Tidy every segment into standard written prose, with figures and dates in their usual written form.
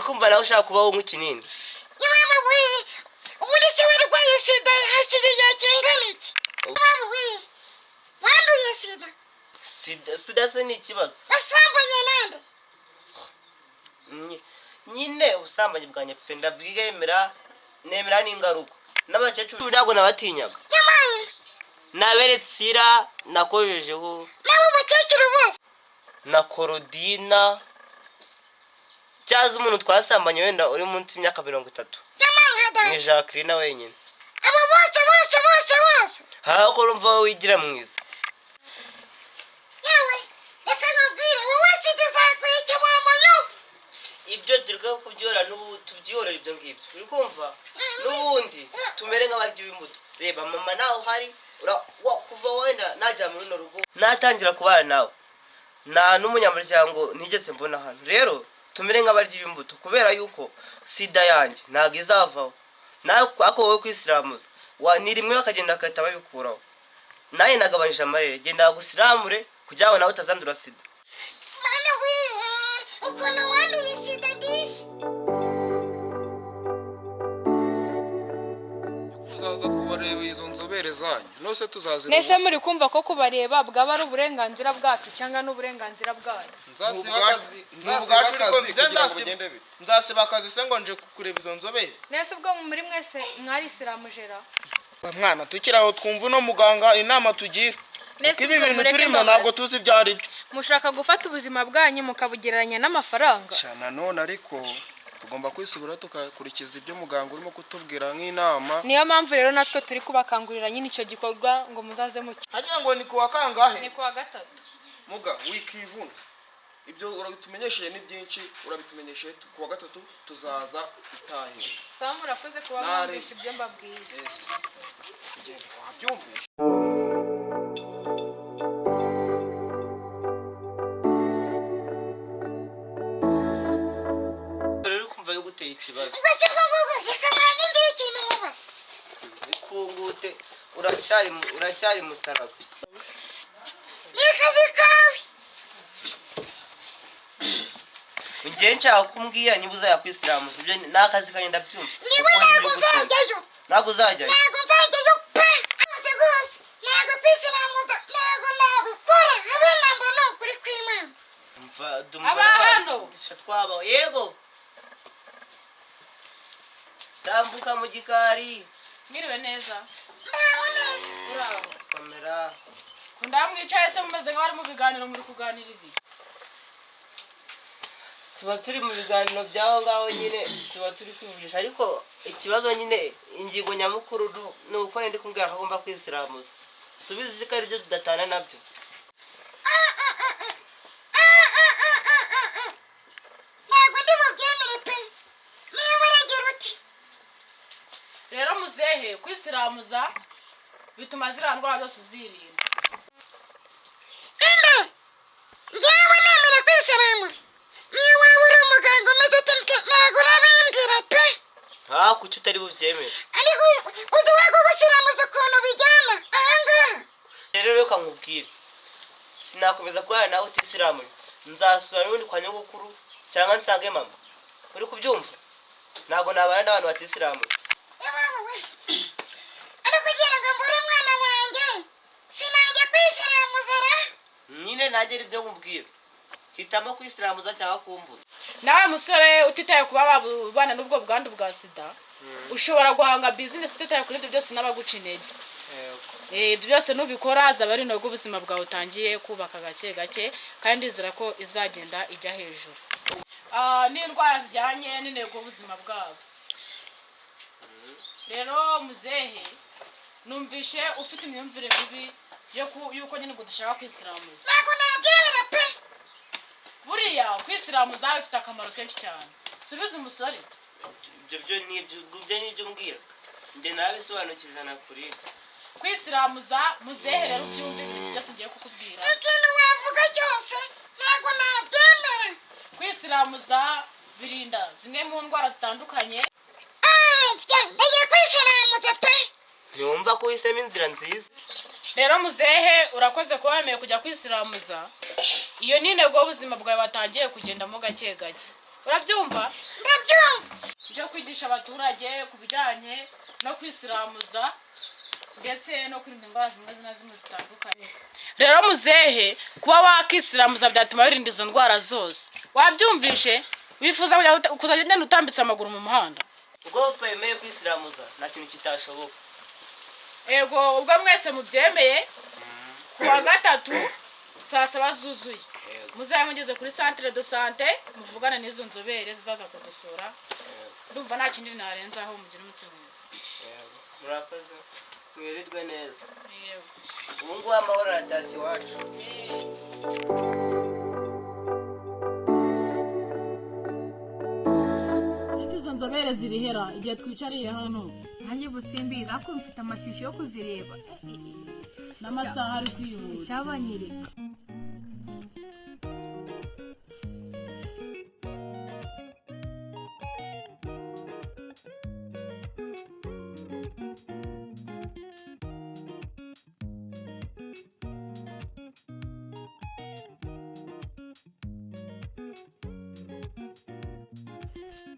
Kumva nawe ushaka kubaho nk'ikinini. Yewe we, ubundi se warwaye sida hashize igihe kingana iki? Yewe we, wanduye sida? Sida, sida se ni ikibazo? Wasambanye nande? Nyine ubusambanyi bwanjye pe, ndabwemera, nemera n'ingaruka. N'abakecuru ntabwo nabatinyaga. Nyamaye. Naberetse ira nakojejeho. Nawe umukecuru bose? Na Korodina cyaza umuntu twasambanye wenda uri munsi y'imyaka 30. Nyamaye hada. Ni Jacqueline wenyine. Abo bose bose bose bose? Ahubwo urumva wowe wigira mwiza. Yewe, reka nkubwire, wowe sida izakwica wa munyu. Ibyo turi kubyihorera n'ubu, tubyihorera ibyo ngibyo, uri kumva? N'ubundi tumere nk'abaryi b'imbuto. Reba mama, nawe uhari kuva wenda najya muri runo rugo, natangira kubana nawe, nta n'umunyamuryango ntigeze mbona hano. Rero tumere nk'abaryi b'imbuto, kubera yuko sida yanjye ntabwo izavaho nawe. Ariko wowe kwisiramuza ni rimwe bakagenda bagahita babikuraho. Nanjye nagabanyije amarere, genda bagusiramure kugira ngo nawe utazandura sida. Mana we, ukuntu wanduye sida disi! Kuzaza kubareba izo nzobere zanyu nose tuzazira Nese ubusa. muri kumva ko kubareba bwaba ari uburenganzira bwacu cyangwa n'uburenganzira bwanyu? Nzasiba Ni akazi, ubwacu nzasiba ariko akazi njye kugira ngo nzasiba- bigende bite? Nzasiba akazi se ngo nje kureba izo nzobere? Nese ubwo muri mwese mwarisiramujera? Mwana, tukiri aho twumva uno muganga inama tugira, Nese kuko ibi ubwo bintu mureke turimo mbabaze. ntabwo tuzi ibyo ari byo. Mushaka gufata ubuzima bwanyu mukabugereranya n'amafaranga? Sha, nanone ariko tugomba kwisubiraho tukakurikiza ibyo muganga urimo kutubwira nk'inama. Niyo mpamvu rero natwe turi kubakangurira nyine icyo gikorwa ngo muzaze mucyo. Hagira ngo ni kuwa kangahe? Ni kuwa gatatu. Muga wikivuna, ibyo urabitumenyesheje ni byinshi, urabitumenyesheje. Kuwa gatatu tuzaza itahira. Sawa, murakoze kuba Nare. mwumvishe ibyo mbabwiye. Yes. Tugende, wabyumvise. Rero uri kumva biguteye ikibazo? Ubwo se koko, reka nanjye ngire ikintu mubaza. Ikungute, uracyari mutaraga. Ni akazi kawe. Njye nshaka kumbwira niba uzajya kwisiramuza. Ibyo ni akazi kanjye, ndabyumva. Niba Kuko ntabwo nibyo gutunze. nzajyayo. Ntabwo uzajyayo? Ntabwo nzajyayo pe, rwose rwose ntabwo kwisiramuza, ntabwo nabikora habe namba, ni ukuri kw'Imana. Mva dumva. Aba hano? Twabaho, yego, tambuka mu gikari. Mwiriwe neza. Mbaho neza. Uraho? Komera. Kunda mwicaye se mumeze nk'abari mu biganiro, muri kuganira ibi? Tuba turi mu biganiro by'aho ngaho nyine, tuba turi kwivugisha. Ariko ikibazo nyine, ingingo nyamukuru ni uko ndi kumbwira ko agomba kwisiramuza. Subiza ko ari byo tudatana nabyo. Ntabwo ndi bubyemere pe, niba uragira uti. Rero muzehe, kwisiramuza bituma ziriya ndwara zose uzirinda. Inde njyewe nemera kwisiramuza? Niyo waba uri umuganga umeze ute, ntabwo urabimbwira pe. Nta kuki utari bubyemere? Ariko uzi wako gusiramuza ukuntu bijyana ahangaha? Rero reka nkubwire, sinakomeza kubana nawe utisiramuye. Nzasubira n'ubundi kwa nyogokuru cyangwa nsange mama, uri kubyumva? Ntabwo nabana n'abantu batisiramuye. Yewe we, ariko kugira ngo mbure umwana wanjye sinajya kwisiramuza ra? Nyine nanjye nibyo nkubwira, hitamo kwisiramuza cyangwa kumbura. Nawe musore, utitaye kuba babana n'ubwo bwandu bwa sida, ushobora guhanga bizinesi utitaye kuri ibyo byose n'abaguca intege. Ibyo byose nubikora azaba ari nabwo ubuzima bwawe utangiye kubaka gake gake, kandi ndizera ko izagenda ijya hejuru. N'indwara zijyanye n'intego y'ubuzima bwabo. Rero muzehe, numvishe ufite imyumvire mibi y'uko nyine ngo udashaka kwisiramuza. Ntabwo nabyemera pe. Buriya kwisiramuza bifite akamaro kenshi cyane. Subiza umusore. Ibyo byo ni ibyo, ibyo ni ibyo umbwira, njye nabisobanukiwe ijana kuri. Kwisiramuza muzehe, rero ubyumve ibintu byose ngiye kukubwira. Ikintu wavuga cyose ntabwo nabyemera. Kwisiramuza birinda zimwe mu ndwara zitandukanye. Ah, ndagiye kwisiramuza pe. Ntiwumva ko uhisemo inzira nziza? Rero muzehe, urakoze kuba wemeye kujya kwisiramuza. Iyo ni intego y'ubuzima bwawe watangiye kugendamo gake gake, urabyumva? Ndabyumva. Byo kwigisha abaturage ku bijyanye no kwisiramuza ndetse no kwirinda indwara zimwe na zimwe zitandukanye. Rero muzehe, kuba wakisiramuza byatuma wirinda izo ndwara zose. Wabyumvishe? Wifuza kuzajya ugenda utambitse amaguru mu muhanda? Ubwo papa yemeye kwisiramuza, nta kintu kitashoboka. Ego, ubwo mwese mubyemeye, ku wa gatatu saa 7 zuzuye muzabe mugeze kuri centre de santé, muvugane n'izo nzobere zizaza kudusura. Ndumva nta kindi narenzaho. Mugire umunsi mwiza. Yego, murakoze, mwirirwe neza. Yego. Ubu ngubu amahoro aratashye iwacu. Ariko izo nzobere zirihera igihe twicariye hano? Nanjye ubu simbizi, ariko mfite amashyushyu yo kuzireba. N'amasaha ari kwihuta. Icyabanyereka.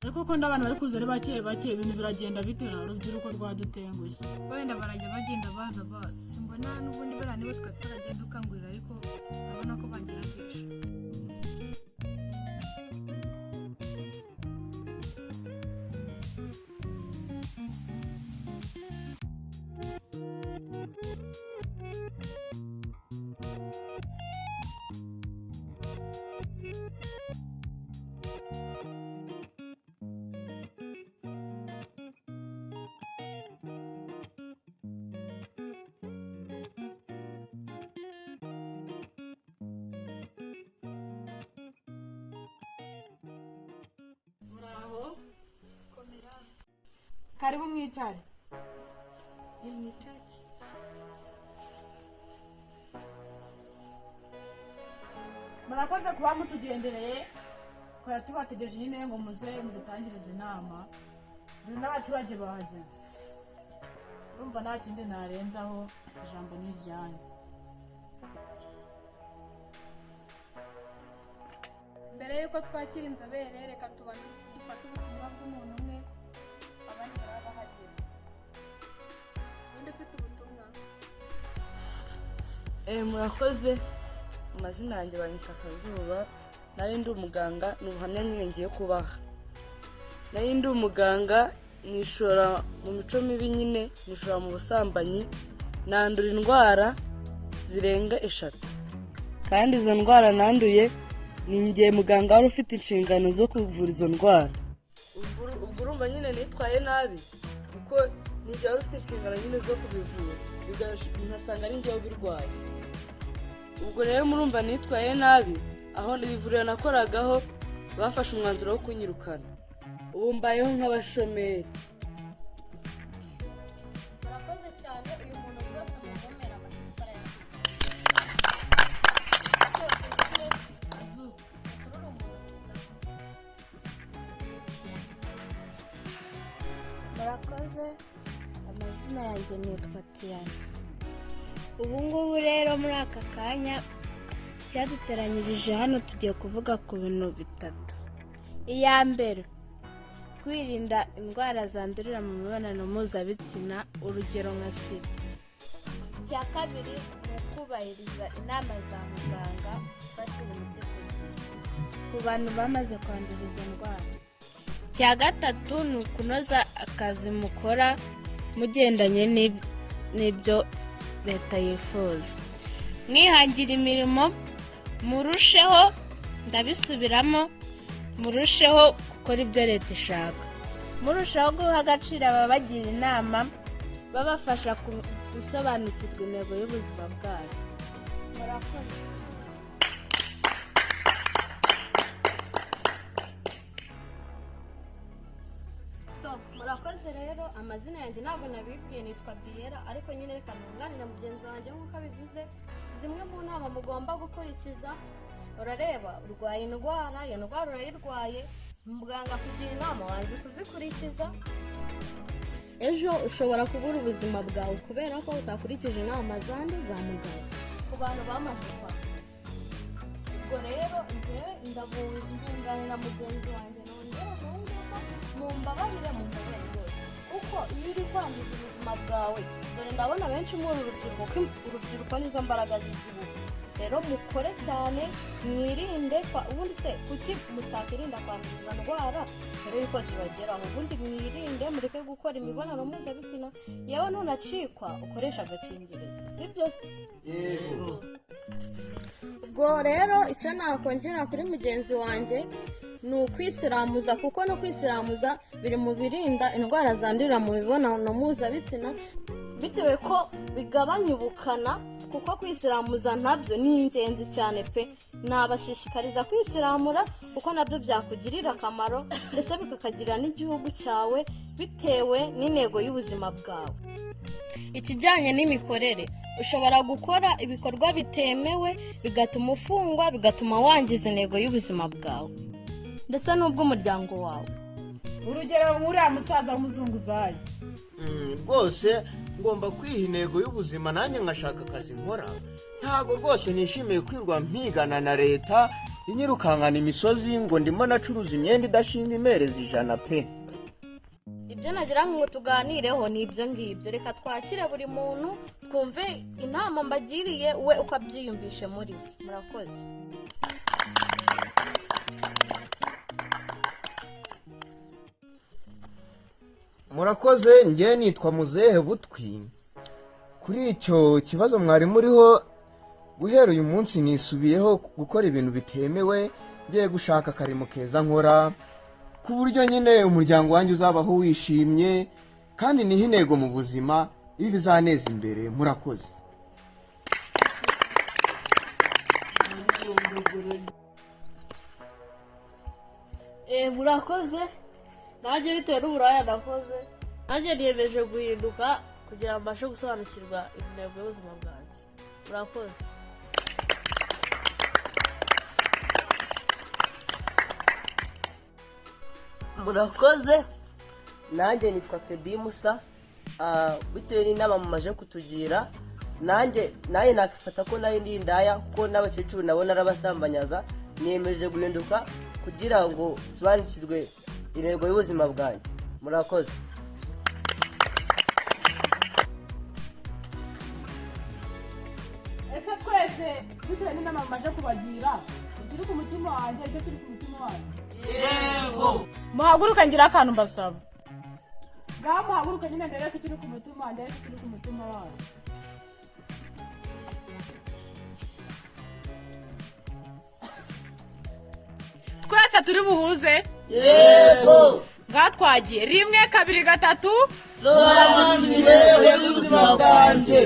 Ariko ko ndabana bari kuza ari bake bake, ibintu biragenda bitera urubyiruko rwadutengushye. Wenda barajya bagenda baza baza, simbona n'ubundi bariya nibo twari twaragiye dukangurira, ariko urabona ko bagerageje. Muraho, karibu mwicare. Murakoze kuba mutugendereye, twari tubategereje nyine ngo muze mudutangirize inama. Dore n'abaturage bahageze. Urumva nta kindi narenzaho, ijambo ni iryanyu. Mbere y'uko twakira inzobere, reka tubanze dufate ubutumwa bw'umuntu umwe, abandi baraba bahagera. Ninde ufite ubutumwa? Murakoze. Amazina yanjye banyita Kazuba. Nari ndi umuganga, ni ubuhamya nyine ngiye kubaha. Nari ndi umuganga, nishora mu mico mibi nyine, nishora mu busambanyi, nandura indwara zirenga 3, kandi izo ndwara nanduye ni njye muganga wari ufite inshingano zo kuvura izo ndwara. Ubwo urumva nyine nitwaye nabi, kuko ni njye wari ufite inshingano nyine zo kubivura, nkasanga ari njye ubirwaye. Ubwo rero murumva nitwaye nabi. Aho ivuriro nakoragaho bafashe umwanzuro wo kunyirukana, ubu mbayeho nk'abashomeri. Murakoze cyane. Uyu muntu rwose mumumera amashyi kuko arayafite. Uri umuntu mwiza. Murakoze. Amazina yanjye nitwa Tiyana. Ubu ngubu rero muri aka kanya icyaduteranyirije hano, tugiye kuvuga ku bintu bitatu. Iya mbere, kwirinda indwara zandurira mu mibonano mpuzabitsina, urugero nka sida. Icya kabiri ni ukubahiriza inama za muganga, gufatira imiti ku gihe ku bantu bamaze kwandura izo ndwara. Icya gatatu ni ukunoza akazi mukora mugendanye n'ibyo leta yifuza, mwihangira imirimo. Murusheho, ndabisubiramo, murusheho gukora ibyo leta ishaka, murushaho guha agaciro ababagira inama, babafasha gusobanukirwa intego y'ubuzima bwabo. Murakoze. So murakoze rero. Amazina yanjye ntabwo nabibwiye, nitwa Biyera, ariko nyine reka nunganira mugenzi wanjye nk'uko abivuze. Zimwe mu nama mugomba gukurikiza: urareba urwaye indwara, iyo ndwara urayirwaye, muganga akugira inama, wanze kuzikurikiza, ejo ushobora kubura ubuzima bwawe kubera ko utakurikije inama zandi za muganga ku bantu bamaze kwandura. Ubwo rero njyewe ndabunganira mugenzi wanjye, nongera nongere. Mumbabarire, mumpobere rwose, kuko iyo uri kwangiza ubuzima bwawe, dore ndabona benshi muri uru rubyiruko, ko urubyiruko nizo mbaraga z'igihugu. Rero mukore cyane, mwirinde. Ubundi se kuki mutakirinda kwandura izo ndwara mbere y'uko zibageraho? Ubundi mwirinde, mureke gukora imibonano mpuzabitsina. Yewe, nunacikwa ukoresha agakingirizo, sibyo se? Ubwo rero icyo nakongera kuri mugenzi wanjye ni ukwisiramuza, kuko no kwisiramuza biri mu birinda indwara zandurira mu mibonano mpuzabitsina, bitewe ko bigabanya ubukana, kuko kwisiramuza nabyo ni ingenzi cyane pe. Nabashishikariza kwisiramura, kuko nabyo byakugirira akamaro, ndetse bikakagirira n'igihugu cyawe, bitewe n'intego y'ubuzima bwawe. Ikijyanye n'imikorere, ushobora gukora ibikorwa bitemewe bigatuma ufungwa, bigatuma wangiza intego y'ubuzima bwawe ndetse n'ubw'umuryango wawe. Urugero nk'uriya musaza w'umuzunguzayi. Rwose ngomba kwiha intego y'ubuzima, nanjye nkashaka akazi nkora. Ntabwo rwose nishimiye kwirwa mpigana na leta inyirukankana imisozi ngo ndimo nacuruza imyenda idashinga imereza 100 pe. Ibyo nagira ngo tuganireho ni ibyo ngibyo. Reka twakire buri muntu, twumve inama mbagiriye, we uko abyiyumvishe muri we. Murakoze. Murakoze. Njye nitwa Muzehe Butwi. Kuri icyo kibazo mwari muriho, guhera uyu munsi nisubiyeho gukora ibintu bitemewe. Ngiye gushaka akarimo keza nkora, ku buryo nyine umuryango wanjye uzabaho wishimye, kandi niho intego mu buzima, ibi bizaneza imbere. Murakoze. Murakoze. Nanjye bitewe n'uburaya nakoze, nanjye niyemeje guhinduka kugira ngo mbashe gusobanukirwa intego y'ubuzima bwanjye. Murakoze. Murakoze. Nanjye nitwa Fedi Musa. Bitewe n'inama mumaje kutugira, nanjye nakifata ko nari ndi indaya, kuko n'abakecuru nabo narabasambanyaga. Niyemeje guhinduka kugira ngo nsobanukirwe intego y'ubuzima bwanjye. Murakoze. Ese twese bitewe n'inama mumaze kubagira, ikiri ku mutima wanjye, icyo kiri ku mutima wanjye? Yego. Muhaguruke, ngira akantu mbasaba. Ngaho muhaguruke nyine, ndebe ko ikiri ku mutima wanjye, ariko ikiri ku mutima wanyu. Twese turi buhuze? Yego. Ngaho twagiye: rimwe, kabiri, gatatu. Sobanukirwe y'ubuzima bwanjye.